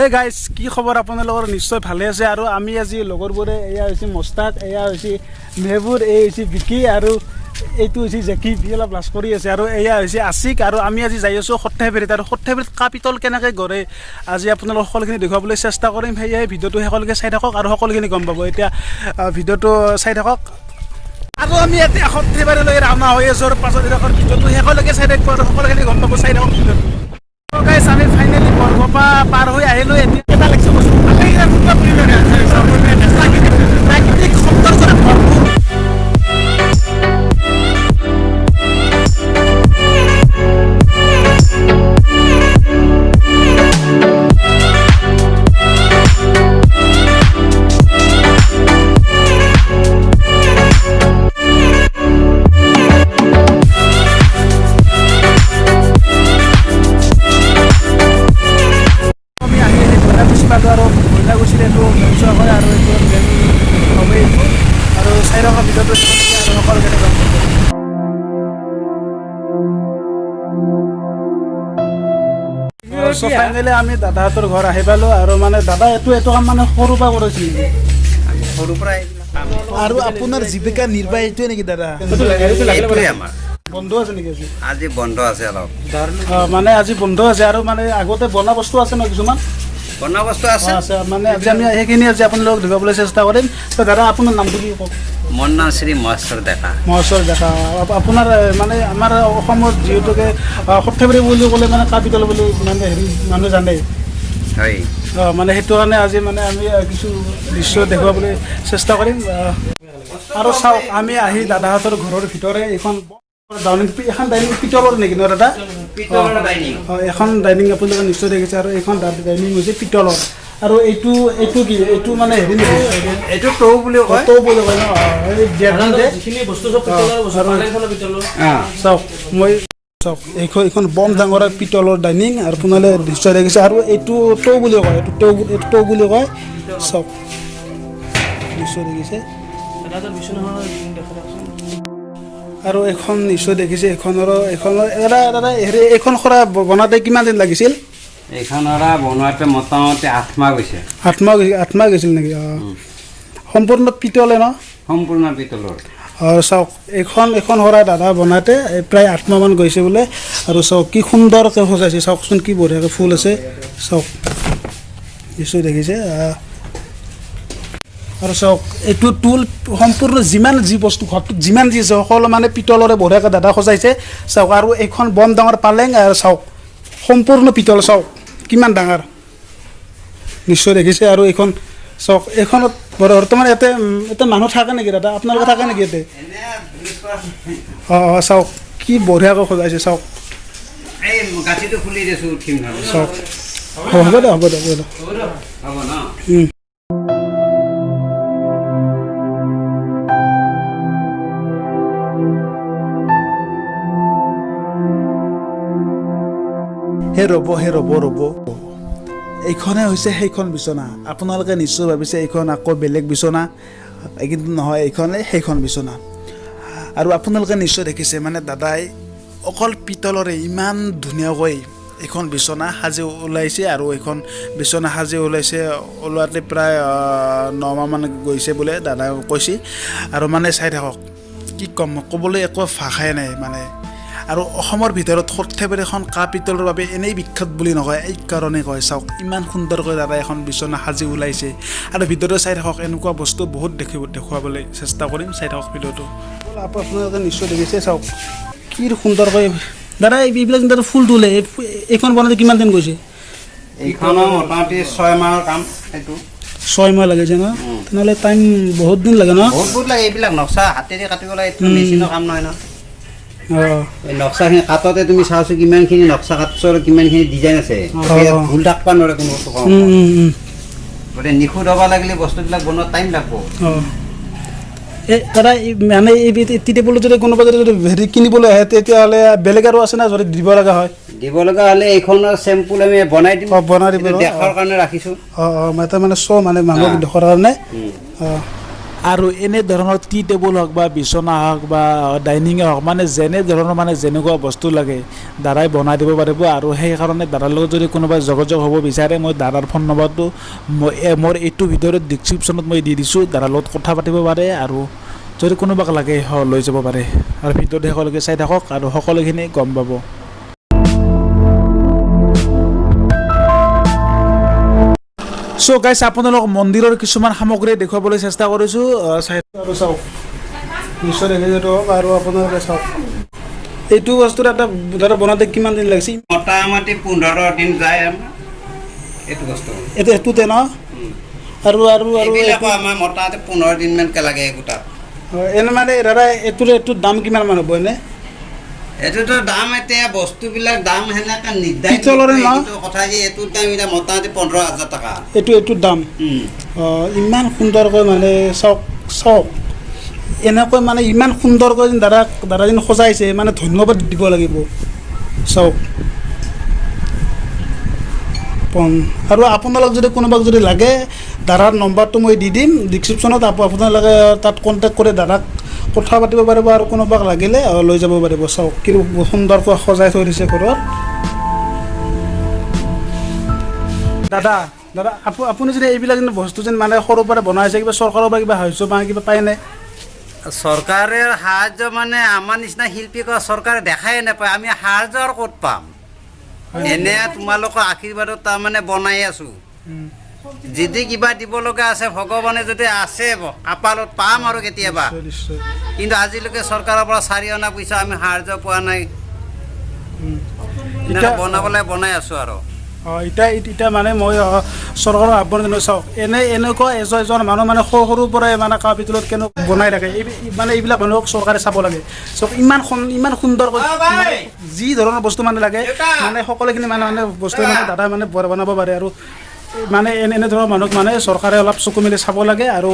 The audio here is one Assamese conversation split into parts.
হে গাইজ, কি খবৰ আপোনালোকৰ? নিশ্চয় ভালে আছে। আৰু আমি আজি লগৰবোৰে, এয়া হৈছে মোস্তাক, এয়া হৈছে মেহবুৰ, এই হৈছে বিকি আৰু এইটো হৈছে জেকি, বি অলপ লাজ কৰি আছে, আৰু এয়া হৈছে আছিক। আৰু আমি আজি যাই আছোঁ সৰ্থেবাৰীত, আৰু সৰ্থেবাৰীত কাঁহ পিতল কেনেকৈ গঢ়ে আজি আপোনালোকক সকলোখিনি দেখুৱাবলৈ চেষ্টা কৰিম। সেয়েহে ভিডিঅ'টো শেষলৈকে চাই থাকক আৰু সকলোখিনি গম পাব। এতিয়া ভিডিঅ'টো চাই থাকক। আৰু আমি এতিয়া সৰ্থেবাৰীলৈ ৰাওনা হৈ আছোঁ আৰু পাছত এডোখৰ ভিডিঅ'টো শেষলৈকে চাই থাকিব আৰু সকলোখিনি গম পাব। চাই থাকক ভিডিঅ'টো। গাইজ, আমি ফাইনেলি বৰগোপা পাৰ হৈ আহিলোঁ। এতিয়া কেইটা লাগিছে বস্তু? ভাল লাগিছে, সুন্দৰ পৰিৱেশ, প্ৰাকৃতিক সৌন্দৰ্যৰে ভৰপূৰ। আমি আহি আহি বইনাকুচি পালোঁ আৰু বইনাকুচিৰ এইটো মেইন হয় আৰু এইটো মেইন হ'ব এইটো। আৰু চাই থকা ভিডিঅ'টো আৰু সকলোখিনি গম পাব। চ' ফাইনেলি আমি দাদাহঁতৰ ঘৰ আহি পালোঁ। আৰু মানে দাদা, এইটো এইটো কাম মানে সৰুৰ পৰা কৰিছিল নেকি? সৰুৰ পৰা এইবিলাক কাম। আৰু আপোনাৰ জীৱিকা নিৰ্বাহ এইটোৱে নেকি দাদা? এইটোৱে আমাৰ। বন্ধ আছে নেকি আজি? আজি বন্ধ আছে অলপ। অঁ, মানে আজি বন্ধ আছে। আৰু মানে আগতে বনা বস্তু আছে ন কিছুমান? বনোৱা বস্তু আছে। আছে। মানে আজি আমি সেইখিনি আজি আপোনালোকক দেখুৱাবলৈ চেষ্টা কৰিম। তো দাদা, আপোনাৰ নামটো কি কওক? মোৰ নাম শ্ৰী মহেশ্বৰ ডেকা। মহেশ্বৰ ডেকা। আপোনাৰ মানে আমাৰ অসমত যিহেতুকে সৰ্থেবাৰী বুলি ক'লে মানে কাঁহ পিতল বুলি মানে হেৰি মানুহ জানে। হয়। মানে সেইটো কাৰণে আজি মানে আমি কিছু দৃশ্য দেখুৱাবলৈ চেষ্টা কৰিম। আৰু চাওক, আমি আহি দাদাহঁতৰ ঘৰৰ ভিতৰে এইখন ডাইনিং, এখন ডাইনিং পিতলৰ নেকি ন দাদা? পিতলৰ ডাইনিং। অঁ, এখন ডাইনিং আপোনালোকে নিশ্চয় দেখিছে। আৰু এইখন ডাইনিং হৈছে পিতলৰ। আৰু এইটো কি, এইটো মানে হেৰি নেকি? এইটো টৌ বুলি কয়। টৌ বুলি কয় ন? এই বিয়াত যে যিখিনি বস্তু চব পিতলৰ বস্তু, পালেংখনো পিতলৰ। চাওক, মই চাওক, এইখন বম ডাঙৰ পিতলৰ ডাইনিং আৰু আপোনালোকে নিশ্চয় দেখিছে। আৰু এইটো টৌ বুলি কয়, এইটো টৌ, এইটো টৌ বুলি কয়। চাওক, নিশ্চয় দেখিছে। দাদাহঁতৰ বিচনাখনৰ দেখা দিয়কচোন। আৰু এইখন নিশ্চয় দেখিছে। এইখনৰ দাদা, দাদা, হেৰি, এইখন খৰা বনাওঁতে কিমান দিন লাগিছিল? এইখন ওৰা বনোৱাতে মোটামুটি 8 মাহ গৈছে। 8 মাহ গৈছিল? 8 মাহ গৈছিল নেকি? অঁ, সম্পূৰ্ণ পিতলে ন? সম্পূৰ্ণ পিতলৰ। আৰু চাওক, এইখন শৰাই দাদা বনাওঁতে প্ৰায় 8 মাহমান গৈছে বোলে। আৰু চাওক, কি সুন্দৰকৈ সজাইছে। চাওকচোন, কি বঢ়িয়াকৈ ফুল আছে। চাওক, নিশ্চয় দেখিছে। আৰু চাওক, এইটো টুল সম্পূৰ্ণ যিমান যি বস্তু ঘৰটোত যিমান যি আছে সকলো মানে পিতলৰে বঢ়িয়াকৈ দাদা সজাইছে। চাওক, আৰু এইখন বম ডাঙৰ পালেং। আৰু চাওক, সম্পূৰ্ণ পিতল। চাওক কিমান ডাঙৰ, নিশ্চয় দেখিছে। আৰু এইখন চাওক, এইখনত বৰ্তমান ইয়াতে মানুহ থাকে নেকি দাদা? আপোনালোকে থাকে নেকি ইয়াতে? অঁ অঁ চাওক, কি বঢ়িয়াকৈ সজাইছে। চাওক। এই গাঁঠিটো খুলি দিছোঁ, উঠিম নহয়। চাওক, হ'ব দে, হ'ব দে, হ'ব দে। হ'ব ন? হে ৰ'ব, হে ৰ'ব, ৰ'ব, এইখনে হৈছে সেইখন বিচনা। আপোনালোকে নিশ্চয় ভাবিছে এইখন আকৌ বেলেগ বিচনা, কিন্তু নহয়, এইখনে সেইখন বিচনা। আৰু আপোনালোকে নিশ্চয় দেখিছে, মানে দাদাই অকল পিতলৰে ইমান ধুনীয়াকৈ এইখন বিচনা সাজি ওলাইছে। আৰু এইখন বিচনা সাজি ওলাইছে, ওলোৱাতে প্ৰায় 9 মাহমান গৈছে বোলে দাদাই কৈছে। আৰু মানে চাই থাকক, কি ক'ম, ক'বলৈ একো ভাষাই নাই মানে। আৰু অসমৰ ভিতৰত সৰ্থেবাৰীখন কাঁহ পিতলৰ বাবে এনেই বিখ্যাত বুলি নকয়, এই কাৰণে কয়। চাওক, ইমান সুন্দৰকৈ দাদা এখন বিচনা সাজি ওলাইছে। আৰু ভিডিঅ'টো চাই থাকক, এনেকুৱা বস্তু বহুত দেখুৱাবলৈ চেষ্টা কৰিম। চাই থাকক ভিডিঅ'টো। আপোনালোকে নিশ্চয় দেখিছে। চাওক, কি সুন্দৰকৈ দাদা এইবিলাক দাদা ফুল তোলে। এইখন বনাওঁতে কিমান দিন গৈছে? এইখনো মোটামুটি 6 মাহৰ কাম এইটো। 6 মাহ লাগিছে ন? তেনেহ'লে টাইম বহুত দিন লাগে ন? বহুত বহুত লাগে। এইবিলাক নক্সা হাতেৰে কাটিব লাগে, এইটো মেচিনৰ কাম নহয় ন। অঁ। এই নক্সাখিনি কাটোতে তুমি চাওঁচোন কিমানখিনি নক্সা কাটছো আৰু কিমানখিনি ডিজাইন আছে। ইয়াত ভুল থাকবা নোৱাৰে কোনো বস্তু কম। গতিকে নিখুঁত হ'ব লাগিলে বস্তুবিলাক বনোৱা টাইম লাগব। অঁ, এই দাদা, এই মানে এই টি টেবুলটো যদি কোনোবা যদি হেৰি কিনিবলৈ আহে, তেতিয়াহ'লে বেলেগ আৰু আছে না যদি দিব লগা হয়? দিব লগা হ'লে এইখনৰ চেম্পুল আমি বনাই দিম। অঁ, বনাই দিব। এইটো দেখাৰ কাৰণে ৰাখিছোঁ। অঁ অঁ মানে তাৰমানে শ্ব' মানে মানুহক দেখুৱাৰ কাৰণে। অঁ। আৰু এনেধৰণৰ টি টেবুল হওক বা বিচনা হওক বা ডাইনিঙে হওক, মানে যেনেধৰণৰ মানে যেনেকুৱা বস্তু লাগে দাদাই বনাই দিব পাৰিব। আৰু সেইকাৰণে দাদাৰ লগত যদি কোনোবাই যোগাযোগ হ'ব বিচাৰে, মই দাদাৰ ফোন নম্বৰটো মই মোৰ এইটো ভিডিঅ'ৰ ডিছক্ৰিপশ্যনত মই দি দিছোঁ। দাদাৰ লগত কথা পাতিব পাৰে আৰু যদি কোনোবাক লাগে লৈ যাব পাৰে। আৰু ভিডিঅ'টো শেষলৈকে চাই থাকক আৰু সকলোখিনি গম পাব। চ' গাইছ, আপোনালোক মন্দিৰৰ কিছুমান সামগ্ৰী দেখুৱাবলৈ চেষ্টা কৰিছোঁ, চাই আৰু চাওক, নিশ্চয় দেখিছে তো। আৰু আপোনালোকে চাওক, এইটো বস্তুৰ এটা দাদা বনাওঁতে কিমান দিন লাগিছে? মোটামুটি 15 দিন যায় আমাৰ এইটো বস্তু। এইটো এইটোতে ন? আৰু আৰু আৰু এইবিলাকো আমাৰ মোটামুটি 15 দিনমানকৈ লাগে একোটাত। এনে মানে দাদা এইটোৰ দাম কিমান মান হ'ব এনে? এইটোতো দাম এতিয়া বস্তুবিলাক দাম সেনেকে নিৰ্ধাৰিত পিতলৰে ন? এইটো কথা যে এইটোৰ দাম এতিয়া মোটামুটি 15,000 টকা। এইটোৰ দাম? অঁ, ইমান সুন্দৰকৈ মানে চাওক, চাওক এনেকৈ মানে ইমান সুন্দৰকৈ যেন দাদা যেন সজাইছে, মানে ধন্যবাদ দিব লাগিব। চাওক, আৰু আপোনালোক যদি কোনোবাক যদি লাগে, দাদাৰ নম্বৰটো মই দি দিম ডিছক্ৰিপশ্যনত, আপোনালোকে তাত কণ্টেক্ট কৰি দাদাক কথা পাতিব পাৰিব আৰু কোনোবাক লাগিলে লৈ যাব পাৰিব। চাওক কি সুন্দৰকৈ সজাই থৈ দিছে ঘৰত। দাদা, দাদা আপুনি যদি এইবিলাক যেন বস্তু যেন মানে সৰুৰ পৰা বনাইছে, কিবা চৰকাৰৰ পৰা কিবা সাহায্য বা কিবা পায়নে? চৰকাৰে সাহায্য মানে আমাৰ নিচিনা শিল্পী চৰকাৰে দেখাই নাপায়, আমি সাহায্য আৰু ক'ত পাম? এনে তোমালোকৰ আশীৰ্বাদত তাৰমানে বনাই আছোঁ। যদি কিবা দিব লগা আছে ভগৱানে যদি আছে কপালত পাম আৰু কেতিয়াবা। কিন্তু আজিলৈকে চৰকাৰৰ পৰা 4 অনা পইচা আমি সাহায্য পোৱা নাই। এতিয়া বনাবলৈ বনাই আছোঁ আৰু। অঁ, এতিয়া এতিয়া মানে মই চৰকাৰৰ আহ্বান জনাইছোঁ। চাওক, এনেকুৱা এজন মানুহ মানে সৰুৰ পৰাই মানে কাঁহ পিতলত কেনেকৈ বনাই থাকে, এই মানে এইবিলাক মানুহক চৰকাৰে চাব লাগে। চাওক, ইমান সুন্দৰকৈ যি ধৰণৰ বস্তু মানে লাগে, মানে সকলোখিনি মানে মানে বস্তু মানে দাদা মানে বনাব পাৰে। আৰু মানে এনেধৰণৰ মানুহক মানে চৰকাৰে অলপ চকু মেলি চাব লাগে। আৰু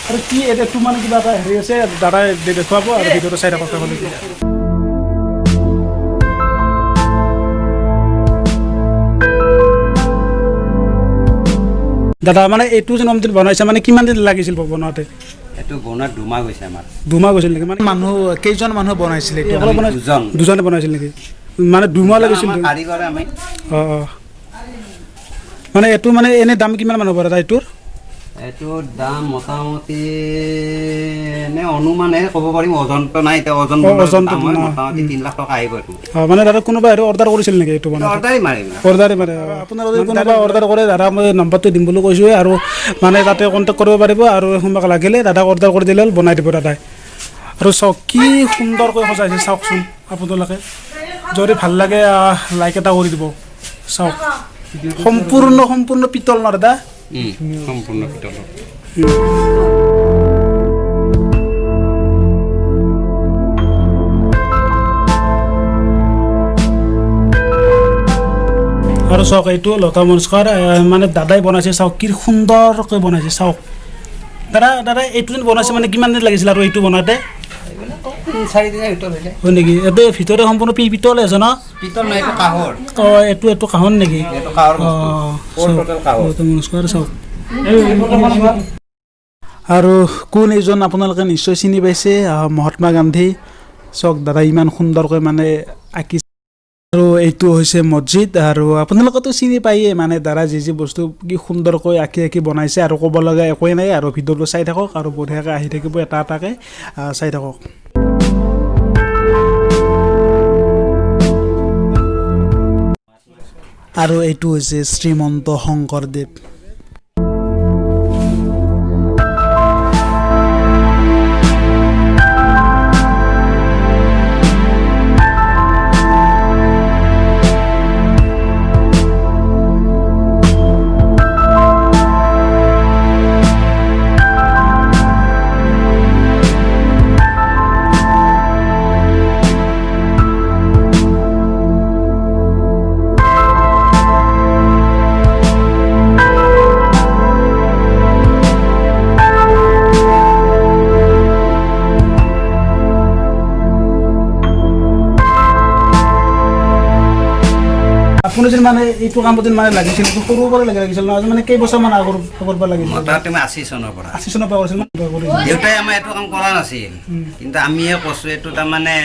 আৰু কি এইটো মানে কিবা এটা হেৰি আছে দাদাই দেখুৱাব আৰু ভিডিঅ'টো চাই থাকক সকলোকে। দাদা মানে এইটো যে অমদিন বনাইছে, মানে কিমান দিন লাগিছিল বনাওঁতে? এইটো বনোৱাত 2 মাহ গৈছে আমাৰ। 2 মাহ গৈছিল নেকি? মানে মানুহ কেইজন মানুহ বনাইছিল এইটো? অকলে বনাই দুজন। দুজনে বনাইছিল নেকি? মানে 2 মাহ লাগিছিল। আমাৰ কাৰিকৰে আমি। অঁ অঁ, মানে এইটো মানে এনে দাম কিমান মান হ'ব দাদা এইটোৰ? এইটোৰ দাম মোটামুটি এনে অনুমানে ক'ব পাৰিম, ওজনটো নাই এতিয়া, ওজন ওজনটো দাম হয় নাই। মোটামুটি 3 লাখ টকা আহিব এইটো। অঁ, মানে দাদা কোনোবা আৰু অৰ্ডাৰ কৰিছিল নেকি এইটো বনাওঁতে? অৰ্ডাৰেই মাৰে এইবিলাক। অৰ্ডাৰে মাৰে। আপোনালোকে যদি কোনোবা অৰ্ডাৰ কৰে, দাদা মই নম্বৰটো দিম বুলি কৈছোঁৱে, আৰু মানে তাতে কণ্টেক্ট কৰিব পাৰিব। আৰু কোনোবাক লাগিলে দাদাক অৰ্ডাৰ কৰি দিলে হ'ল, বনাই দিব দাদাই। আৰু চাওক কি সুন্দৰকৈ সজাইছে, চাওকচোন আপোনালোকে। যদি ভাল লাগে লাইক এটা কৰি দিব। চাওক, সম্পূৰ্ণ পিতল ন দাদা? সম্পূৰ্ণ পিতলৰ। আৰু চাওক এইটো লতা মংগেশকাৰ মানে দাদাই বনাইছে। চাওক কি সুন্দৰকৈ বনাইছে। চাওক দাদা, দাদা এইটো যেন বনাইছে মানে কিমান দিন লাগিছিল আৰু এইটো বনাওঁতে? 3-4 দিনৰ ভিতৰত হৈ যায়। হয় নেকি? এইটো ভিতৰে সম্পূৰ্ণ পিতলে আছে ন? পিতল নহয়, এইটো কাঁহৰ। অঁ, এইটো কাঁহৰ নেকি? এইটো কাঁহৰ বস্তু। অঁ, All total কাঁহৰ। লতা মংগেশকাৰ চাওক। আৰু কোন এইজন আপোনালোকে নিশ্চয় চিনি পাইছে, মহাত্মা গান্ধী। চাওক দাদা ইমান সুন্দৰকৈ মানে আঁকিছে। আৰু এইটো হৈছে মছজিদ, আৰু আপোনালোকেতো চিনি পায়েই, মানে দাদা যি যি বস্তু কি সুন্দৰকৈ আঁকি আঁকি বনাইছে, আৰু ক'ব লগা একোৱেই নাই। আৰু ভিডিঅ'টো চাই থাকক আৰু বঢ়িয়াকৈ আহি থাকিব এটা এটাকৈ, চাই থাকক। আৰু এইটো হৈছে শ্ৰীমন্ত শংকৰদেৱ। আপুনি যেন মানে এইটো কামত যেন মানে লাগিছিল, এইটো সৰুৰ পৰা লাগিছিল ন? আজি মানে কেইবছৰমান আগৰ পৰা লাগিছিল? মোটামুটি মই 80 চনৰ পৰা। 80 চনৰ পৰা কৰিছিল ন? কৰিছিল। দেউতাই আমাৰ এইটো কাম কৰা নাছিল, কিন্তু আমিয়ে কৈছোঁ এইটো তাৰমানে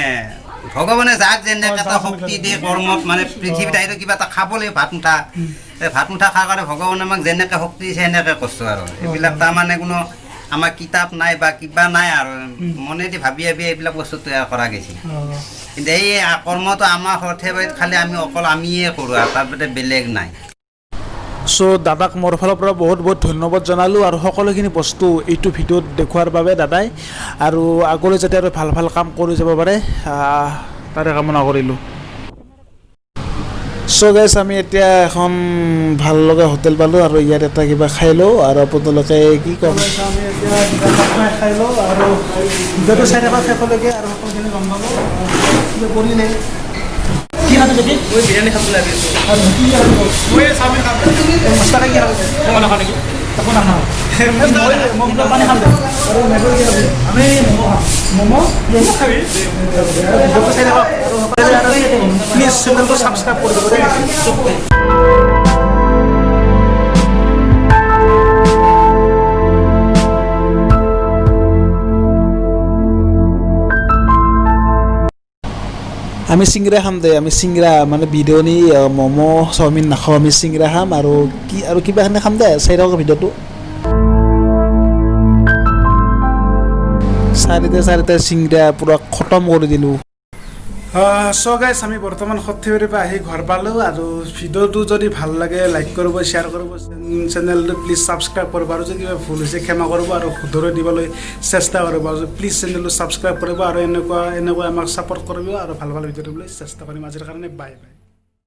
ভগৱানে যাক যেনেকে এটা শক্তি দিয়ে কৰ্মত, মানে পৃথিৱীত আহিলে কিবা এটা খাব লাগিব, ভাত মুঠা, এই ভাত মুঠা খাৰ কাৰণে ভগৱানে আমাক যেনেকে শক্তি দিছে সেনেকে কৰিছোঁ আৰু। এইবিলাক তাৰমানে কোনো আমাৰ কিতাপ নাই বা কিবা নাই আৰু, মনেদি ভাবি ভাবি এইবিলাক বস্তু তৈয়াৰ কৰা গৈছে। কিন্তু এই কৰ্মটো আমাৰ সৰ্থেবাৰীত খালি আমি অকল আমিয়ে কৰোঁ আৰু তাৰ বাদে বেলেগ নাই। চ' দাদাক মোৰ ফালৰ পৰা বহুত বহুত ধন্যবাদ জনালোঁ আৰু সকলোখিনি বস্তু এইটো ভিডিঅ'ত দেখুওৱাৰ বাবে দাদাই আৰু আগলৈ যাতে আৰু ভাল ভাল কাম কৰি যাব পাৰে, তাৰে কামনা কৰিলোঁ। চ' গাইছ, আমি এতিয়া এখন ভাল লগা হোটেল পালোঁ আৰু ইয়াত এটা কিবা খাই লওঁ আৰু আপোনালোকে কি ক'ম। আমি এতিয়া কিবা এটা খাই লওঁ আৰু ভিডিঅ'টো চাই থাকক শেষলৈকে আৰু সকলোখিনি গম পাব কিবা কৰিলে। কি খাবি যদি? মই বিৰিয়ানী খাম বুলি ভাবি আছোঁ। আৰু কি খাবি? মই চাওমিন খাম। মস্তাকে কি খাবি? মই নাখাওঁ নেকি? একো নাখাওঁ। মই কিবা পানী খাম দে। আৰু মেঘৰ কি খাবি? আমি ম'ম' খাম। ম'ম'? ম'ম' খাবি? ভিডিঅ'টো চাই থাকক আৰু সকলোৱে প্লিজ চেনেলটো ছাবস্ক্ৰাইব কৰি দিব দেই। আমি চিংৰা খাম দে, আমি চিংৰা মানে বিৰিয়ানী, ম'ম', চাওমিন নাখাওঁ, আমি চিংৰা খাম আৰু কি আৰু কিবা এখানে খাম দে। চাই থাকক ভিডিঅ'টো। চাৰিটা চাৰিটা চিংৰা পূৰা খতম কৰি দিলোঁ। চ' গাইছ, আমি বৰ্তমান সৰ্থেবাৰীৰ পৰা আহি ঘৰ পালোঁ আৰু ভিডিঅ'টো যদি ভাল লাগে লাইক কৰিব, শ্বেয়াৰ কৰিব, চেনেলটো প্লিজ ছাবস্ক্ৰাইব কৰিব আৰু যদি কিবা ভুল হৈছে ক্ষমা কৰিব আৰু শুধৰাই দিবলৈ চেষ্টা কৰিব আৰু প্লিজ চেনেলটো ছাবস্ক্ৰাইব কৰিব আৰু এনেকুৱা এনেকুৱা আমাক ছাপৰ্ট কৰিব আৰু ভাল ভাল ভিডিঅ' দিবলৈ চেষ্টা কৰিম। আজিৰ কাৰণে বাই বাই।